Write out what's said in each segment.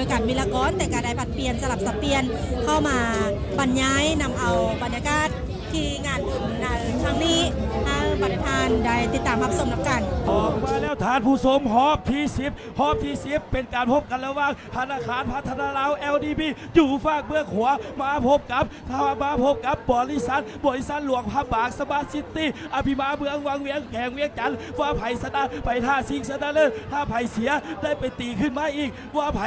ໂດຍການວິລະກອນ ແຕ່ກໍໄດ້ຜັດປ່ຽນສະຫຼັບສັບປ່ຽນເຂົ້າມາບັນຍາຍນຳເອົາບັນຍາກາດທີ່ງານບຸນໃນຄັ້ງນີ້ ໃຫ້ບັນດາທ່ານໄດ້ຕິດຕາມຮັບຊົມນຳກັນ. ອອກມາແລ້ວທ່ານຜູ້ຊົມ ຮອບທີສິບ ຮອບທີສິບ ເປັນການພົບກັນລະຫວ່າງທະນາຄານພັດທະນາລາວ ແອລດີບີ ຢູ່ຟາກເບື້ອງຂວາ ມາພົບກັບ ມາພົບກັບບໍລິສັດ ບໍລິສັດຫຼວງພະບາງສະມາດຊິຕີ ອະພິມາເມືອງວັງວຽງ ແຂວງວຽງຈັນ ວ່າໃຜຊະນະໄປຖ້າຊິງຊະນະເລີດ ຖ້າໃຜເສຍໄດ້ໄປຕີຂຶ້ນມາອີກ ວ່າໃຜ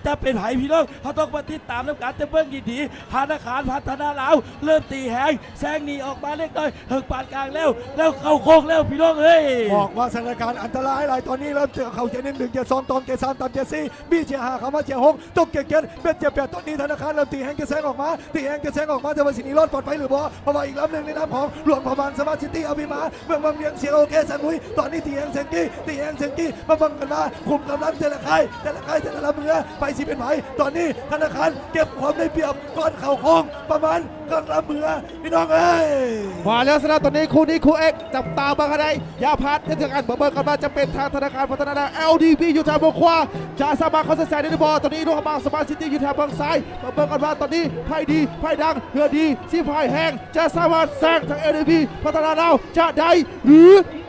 ຈະເປັນໃຜພີ່ນ້ອງ ເຮົາຕ້ອງມາຕິດຕາມນຳກັນ ແຕ່ເບິ່ງດີໆ ທະນາຄານພັດທະນາລາວ ເລີ່ມຕີແຮງ ແຊງໜີອອກມາເລັກນ້ອຍ ເຖິງປານກາງແລ້ວ ແລ້ວເຂົ້າໂຄ້ງແລ້ວພີ່ນ້ອງເອີຍ. ບອກວ່າສະຖານະການອັນຕະລາຍຫຼາຍ ຕອນນີ້ເລີ່ມເຂົ້າເກຍໜຶ່ງ ດຶງເກຍສອງ ຕອງເກຍສາມ ຕາມເກຍສີ່ ບີເຈຍຫ້າເຂົ້າມາເຈຍຫົກ ຕົກເກຍເຈັດ ເບັດເຈຍແປດ ຕອນນີ້ທະນາຄານເລີ່ມຕີແຮງຈະແຊງອອກມາ ຕີແຮງຈະແຊງອອກມາ ແຕ່ວ່າຊິໜີລອດປອດໄພຫຼືບໍ່ ເພາະວ່າອີກລຳໜຶ່ງໃນນາມຂອງຫຼວງພະບາງສະມາດຊິຕີ ອະພິມາ ເມືອງວັງວຽງ ເສຍໂອເຄ ສັນຫຸຍ ຕອນນີ້ຕີແຮງແຊງກີ້ ຕີແຮງແຊງກີ້ ມາເບິ່ງກັນວ່າຂຸມກຳລັງແຕ່ລະຄ້າຍ ແຕ່ລະຄ້າຍ ແຕ່ລະລຳເຮືອ ໃຜຊິເປັນໃຜ ຕອນນີ້ທະນາຄານເກັບຄວາມໄດ້ປຽບກ່ອນເຂົ້າໂຄ້ງປະມານ ກອງລຳເຮືອ ພີ່ນ້ອງເອີຍ. ມາແລ້ວຊະນະ ຕອນນີ້ຄູ່ນີ້ຄູ່ເອກ ຈັບຕາເບິ່ງໃຫ້ໄດ້ ຢ່າພາດເຊັ່ນດຽວກັນ ມາເບິ່ງກັນວ່າຈະເປັນທາງທະນາຄານພັດທະນາ ແອລດີບີ ຢູ່ທາງເບື້ອງຂວາ ຈະສາມາດເຂົ້າເສັ້ນໄຊໄດ້ຫຼືບໍ່? ຕອນນີ້ໂລງມາສະມາດຊິຕີຢູ່ທາງເບື້ອງຊ້າຍ ມາເບິ່ງກັນວ່າຕອນນີ້ໃຜດີໃຜດັງ ເຮືອດີຊິພາຍແຮງ ຈະສາມາດແຊງທາງ ແອລດີບີ ພັດທະນາລາວຈະໄດ້ຫຼື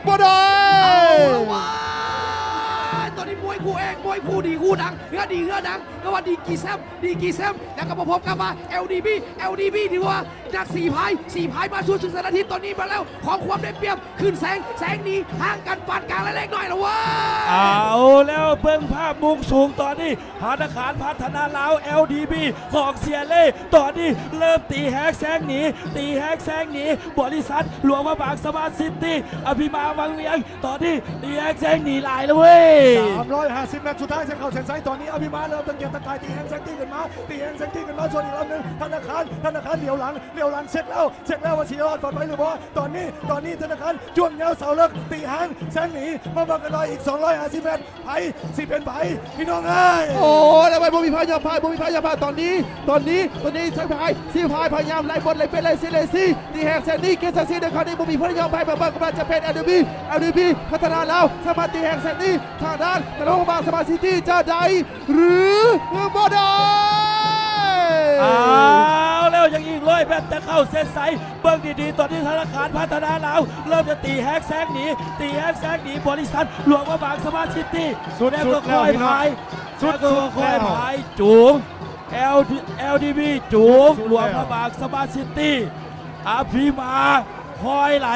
ບໍ່ໄດ້? ເອົາລະເວີຍ ຕອນນີ້ມວຍຄູ່ເອກ ມວຍຄູ່ດີຄູ່ດັງ ເຮືອດີເຮືອດັງ ແລ້ວວ່າດີກຣີແຊມ ດີກຣີແຊມ ແລ້ວກໍມາພົບກັບວ່າ ແອລດີບີ ແອລດີບີ ທີ່ວ່າ ນັກສີພາຍ ສີພາຍມາສູ່ສຸດສານທິດ ຕອນນີ້ມາແລ້ວ ຂໍຄວາມໄດ້ປຽບ ຂຶ້ນແຊງ ແຊງໜີ ຫ່າງກັນປານກາງແລ້ວເລັກນ້ອຍລະເວີຍ. ເອົາແລ້ວ ເບິ່ງພາບມຸມສູງຕອນນີ້ ທະນາຄານພັດທະນາລາວ ແອລດີບີ ຂອງເສຍເລ່ ຕອນນີ້ເລີ່ມຕີແຮງແຊງໜີ ຕີແຮງແຊງໜີ ບໍລິສັດຫຼວງພະບາງສະມາດຊິຕີ ອະພິມາວັງວຽງ ຕອນນີ້ຕີແຮງແຊງໜີຫຼາຍລະເວີຍ. ສາມຮ້ອຍຫ້າສິບແມັດສຸດທ້າຍຈະເຂົ້າເສັ້ນໄຊ ຕອນນີ້ອະພິມາເລີ່ມຕັ້ງເກມທັກທາຍ ຕີແຮງແຊງຕີຂຶ້ນມາ ຕີແຮງແຊງຕີຂຶ້ນມາ ສ່ວນອີກລຳໜຶ່ງ ທະນາຄານ ທະນາຄານຫຼຽວຫຼັງ ຫຼຽວຫຼັງເຊັກແລ້ວ ເຊັກແລ້ວວ່າຊິລອດປອດໄພຫຼືບໍ່? ຕອນນີ້ ຕອນນີ້ທະນາຄານຈ້ວງຍາວເສົາເລິກ ຕີຫາງແຊງໜີ ມາເບິ່ງກັນວ່າອີກສອງຮ້ອຍຫ້າສິບແມັດ ໃຜຊິເປັນໃຜ ພີ່ນ້ອງເອີຍ. ໂອ້ ແລ້ວໄປ ບໍ່ມີໃຜຍອມພາຍ ບໍ່ມີໃຜຍອມພາຍ ຕອນນີ້ ຕອນນີ້ ຕອນນີ້ ຊິພາຍ ຊິພາຍ ພະຍາຍາມໄລ່ບົດ ໄລ່ເປັນ ໄລ່ຊີ ໄລ່ຊີ ຕີແຮງແຊງໜີ ເກມສັກສີດຽວຄາວນີ້ ບໍ່ມີໃຜຍອມພາຍ ມາເບິ່ງກັນວ່າຈະເປັນ ແອລດີບີ ແອລດີບີ ພັດທະນາລາວ ສາມາດຕີແຮງແຊງໜີ ທາງດ້ານຕະຫຼວງພະບາງສະມາດຊິຕີ ຈະໄດ້ ຫຼືບໍ່ໄດ້? ເອົາແລ້ວ ຍັງອີກຮ້ອຍແມັດຈະເຂົ້າເສັ້ນໄຊ ເບິ່ງດີໆ ຕອນນີ້ທະນາຄານພັດທະນາລາວ ເລີ່ມຈະຕີແຮງແຊງໜີ ຕີແຮງແຊງໜີ ບໍລິສັດຫຼວງພະບາງສະມາດຊິຕີ ສຸດ ແລ້ວກໍຄ່ອຍພາຍ ສຸດ ແລ້ວກໍຄ່ອຍພາຍ ຈຸງ ແອລ ແອລດີບີ ຈຸງ ສຸດແລ້ວ ຫຼວງພະບາງສະມາດຊິຕີ ອະພິມາ ຄ່ອຍໄຫຼ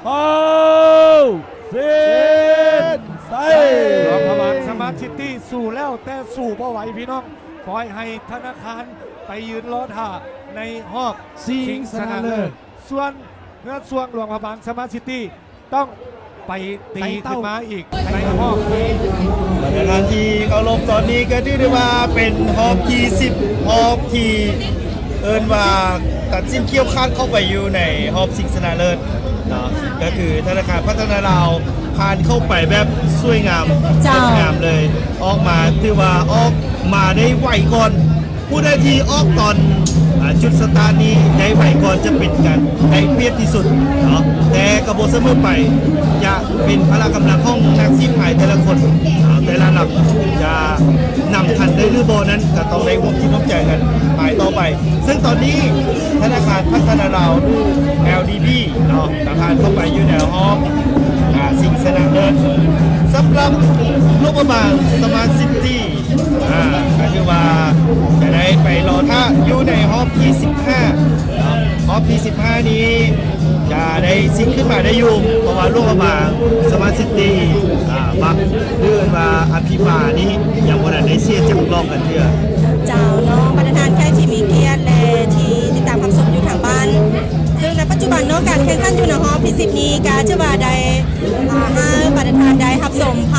ເຂົ້າເສັ້ນໄຊ. ຫຼວງພະບາງສະມາດຊິຕີ ສູ້ແລ້ວແຕ່ສູ້ບໍ່ໄຫວ ພີ່ນ້ອງ ປ່ອຍໃຫ້ທະນາຄານໄປຢືນລໍຖ້າໃນຮອບຊິງຊະນະເລີດ ສ່ວນເຮືອຊ່ວງຫຼວງພະບາງສະມາດຊິຕີ ຕ້ອງໄປຕີຂຶ້ນມາອີກໃນຮອບນີ້. ບັນດາທ່ານທີ່ເຄົາລົບ ຕອນນີ້ກໍຖືໄດ້ວ່າເປັນຮອບທີສິບ ຮອບທີ່ເອີ້ນວ່າຕັດສິນຂຽວຂາດເຂົ້າໄປຢູ່ໃນຮອບຊິງຊະນະເລີດເນາະ ກໍຄືທະນາຄານພັດທະນາລາວຜ່ານເຂົ້າໄປແບບສວຍງາມ ເຈົ້າ ງົດງາມເລີຍ ອອກມາ ຖືວ່າອອກມາໄດ້ໄວກ່ອນ ຜູ້ໃດທີ່ອອກຕອນ ອາ ຈຸດສະຕາດນີ້ໄດ້ໄວກ່ອນຈະເປັນການໄດ້ປຽບທີ່ສຸດເນາະ ແຕ່ກໍບໍ່ສະເໝີໄປ ຈະເປັນພະລະກຳລັງຂອງນັກສີພາຍແຕ່ລະຄົນ ເນາະ ແຕ່ລະລຳຈະນຳທັນໄດ້ຫຼືບໍ່ນັ້ນ ກໍຕ້ອງໄດ້ຮ່ວມຈິດຮ່ວມໃຈກັນພາຍຕໍ່ໄປ. ເຊິ່ງຕອນນີ້ທະນາຄານພັດທະນາລາວ ຫຼື ແອລດີບີ ເນາະ ກໍຜ່ານເຂົ້າໄປຢູ່ໃນຮອບ ອາ ຊິງຊະນະເລີດ ສຳລັບຫຼວງພະບາງສະມາດຊິຕີ ອ່າ ກໍຄືວ່າຈະໄດ້ໄປລໍຖ້າຢູ່ໃນຮອບທີສິບຫ້າເນາະ ຮອບທີສິບຫ້ານີ້ຈະໄດ້ຊິງຂຶ້ນມາໄດ້ຢູ່ ເພາະວ່າຫຼວງພະບາງສະມາດຊິຕີ ອ່າ ບັກ ຫຼື ເອີ້ນວ່າອະພິມານີ້ ຍັງບໍ່ທັນໄດ້ເສຍຈັກລອບກັນເທື່ອ. ເຈົ້າເນາະ ບັນດາທ່ານແຂກທີ່ມີກຽດ ແລະ ທີ່ຕິດຕາມຮັບຊົມຢູ່ທາງບ້ານ ເຊິ່ງໃນປັດຈຸບັນເນາະ ການແຂ່ງຂັນຢູ່ໃນຮອບທີສິບນີ້ ກໍຖືວ່າໄດ້ ອ່າ ໃຫ້ບັນດາທ່ານໄດ້ຮັບຊົມພ